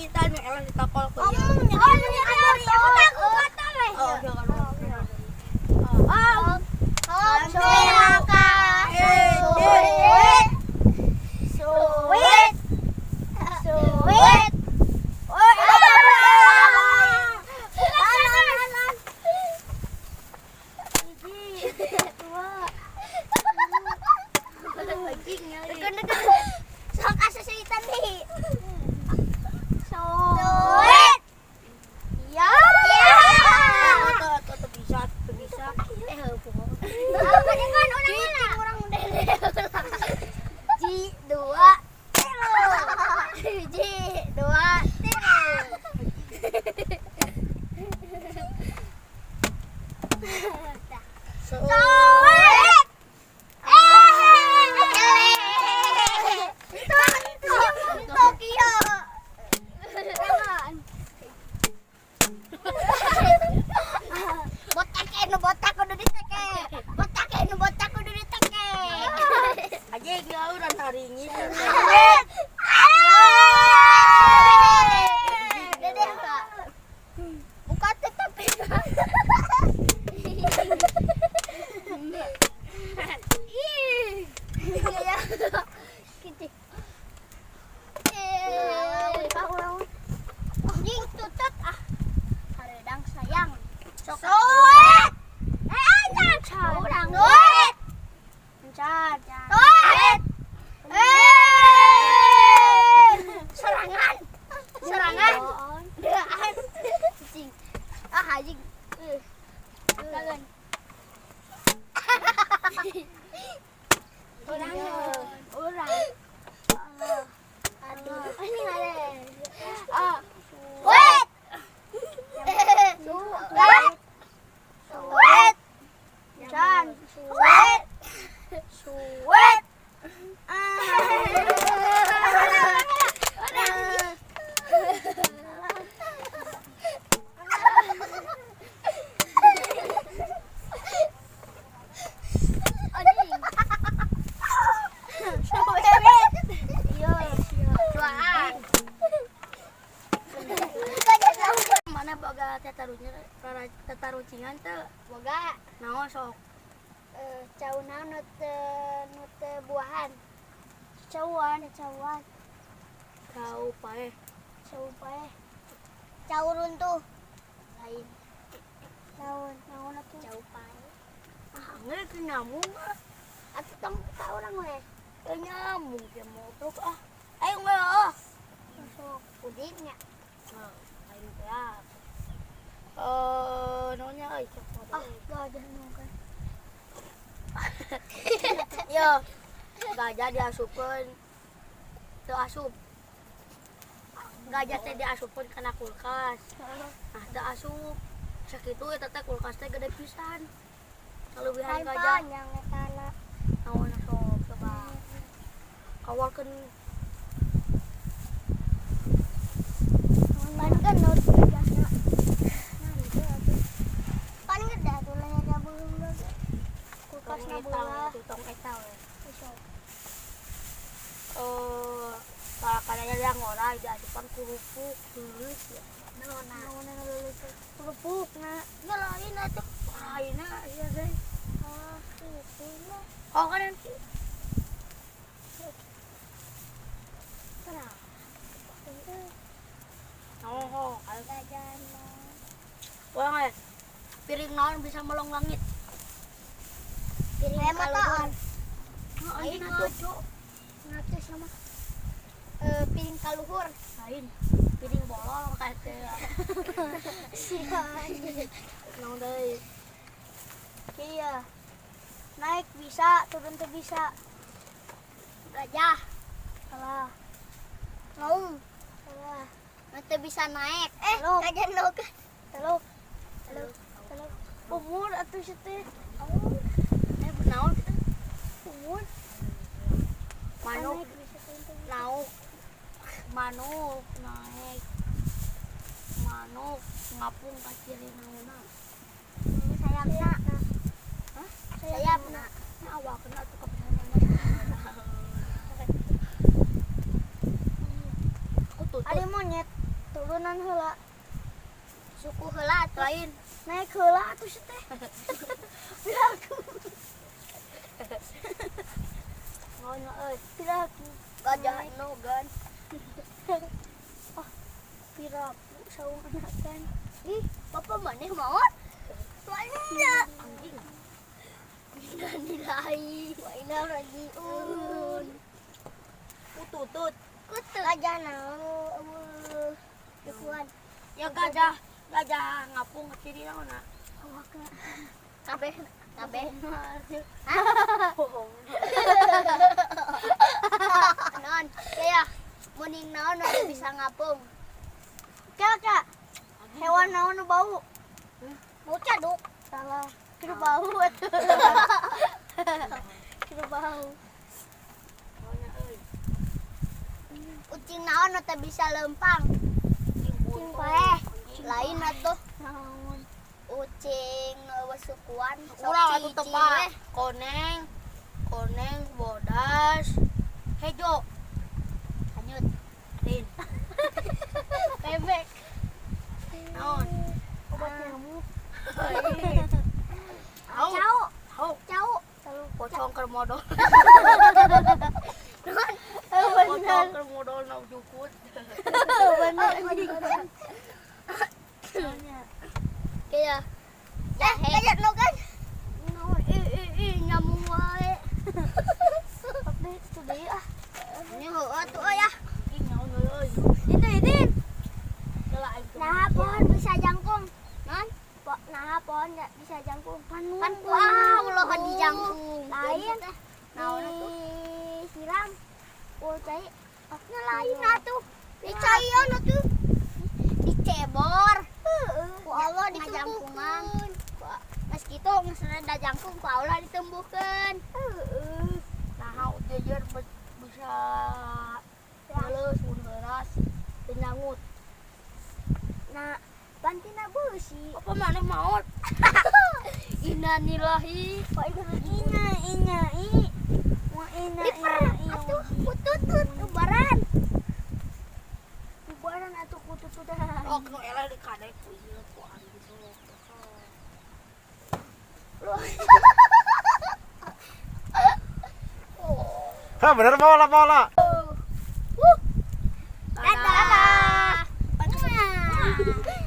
Ngingitan yang elah ditakol ku ieu. Oh, nyeri. Aku takut gatal eh. Oh, jangan. Oh. Silakan. Suwit. Suwit. Suwit. Oh, sok asa cerita nih. Suwit. Ya. Tuh, tuh, tuh bisa, tuh bisa. Eh, kan ulang ulang. Ji dua tilu. Ji dua tilu. Suwit. Tokyo. Botak nu botak kudu diteke. Botak nu botak kudu diteke. Aja gauran hari ini. Dede Kak. Buka tetap. Ih. Gitu. Jing tutut ah. Hareudang sayang. Suwit. Eh aja. Urang. Suwit. Encan. Suwit. Eh. Serangan. Serangan. Deaan. Cing. Ah anjing. Tangan. Orang. Orang. Aduh. Ini ada. Ah. Wait. Suwet. Suwet. Jan. Suwet. Suwet. Mana boga tatarunya para tatarucingan teu? Boga Naon sok? Cau naon nu teu buahan. Cauan, cauan, Cau paeh. Cau paeh. Cau runtuh. Lain. Naon, naon atuh? Cau paeh. Ah, ngeuk nyamuk ah. Atuh tong ka urang we. Teu nyamuk ge motrok ah. Ayo ngeuk ah. Sok udingnya. Nah, aing teh ah. Naonnya euy sok. Ah, gajah nu kan. Yo, gajah diasupkeun teu asup. Gajah teh diasupkeun kana kulkas. Nah, teu asup. Sakitu eta teh kulkas teh gede pisan. Kaleuwihan Lain gajah. panjang etana. Naon sok coba. Kawalkeun Pan genut gajahna. Nah, gitu atuh. Pan gede atuh lah ada belum lagi. Kulkasna tong eta belah. we, tong eta we. Sok. Kadang yang ngorai diasupan kerupuk leuleus ya. Naon naon leuleus kerupukna. Nya lain atuh. Lainna ieu teh. Ah, itu mah. Oh kan nanti. Kenapa? Oh, ayo. Gajahna. Urang we. Piring naon bisa melong langit? Piring kaluhur. Nah, Lain anjing atuh. ngaco. Ngaco sama piring kaluhur. Lain. Piring bolong kayak teh. Sian. Naon deui? Iya. Naik bisa, turun tuh bisa. Gajah. Salah. Maung. Salah. Nanti bisa naik. Eh, gajah nuk. Teluk. Teluk. Teluk. Umur atuh sieu teh. Eh, naon kita? Umur. Manuk Naik bisa turun tuh bisa. Nauk. Manuk naik. Manuk ngapung ka ciri naonna. Sayapna. Hah? Sayapna. Nya awakna atuh kabeneran. Aku tutup. Ada monyet. Turunan heula. Suku heula atuh. Lain. Naik heula atuh sih teh. Piraku. Naon euy? Piraku. Gajah no gan. Oh, piraku saung anakan. Ih, bapak maneh maot? Mana? Anjing. Innalillahi wa inna rajiun. Ututut. Kutu gajah naon eueuh. Dukuan. Ya gajah, gajah ngapung ke sini naon ah. Awakna. Kabeh kabeh. Bohong. Naon? Ya, muning naon nu bisa ngapung. Kak, kak. Hewan naon nu bau? Mau caduk. Salah. Kerbau atuh. Kerbau. Naon euy? Ucing naon nu teu bisa lempang. Ucing Ucing paeh. Lain atuh Naon? ucing nu eueuh sukuan. Sok Urang atuh cicing tepat. weh. Koneng, koneng, bodas, hejo. Hanyut. Lain. Bebek. Naon? Obat nyamuk. Au. Cau, Au. cau. Pocong keur modol. Oh, Pocong bener. keur modol na jukut. Bener. Kayak eh, kayak nu kan. Naon? Ih, ih, ih, nyamuk wae. Abdi itu deui ah. Ini heueuh tuh euy ah. Ih, naon euy. Itu itu. Heula aing teu. Nah, pohon bisa jangkung. Non? Nah, pohon nggak bisa jangkung. Pan Pan ku Allah di jangkung. Lain. Naon atuh? Siram. Oh, cai. Nya lain atuh. Dicaian atuh. Dicebor. Ku Allah dijangkungan. Geus kitu geus rada jangkung ku Allah ditumbuhkeun. Heeh. Nah, jejer bisa halus mun heuras teu nyangut. Nah, pantina beusi. Apa maneh maot? Innalillahi. Pak ina ina i. Wa ina Liper ina i. atuh kututut ubaran. Bubaran atuh kutututan. Oh, nu eleh di kadek ku ieu ku aing sok. Lu Ha, bener bola bola. Dadah. Dadah.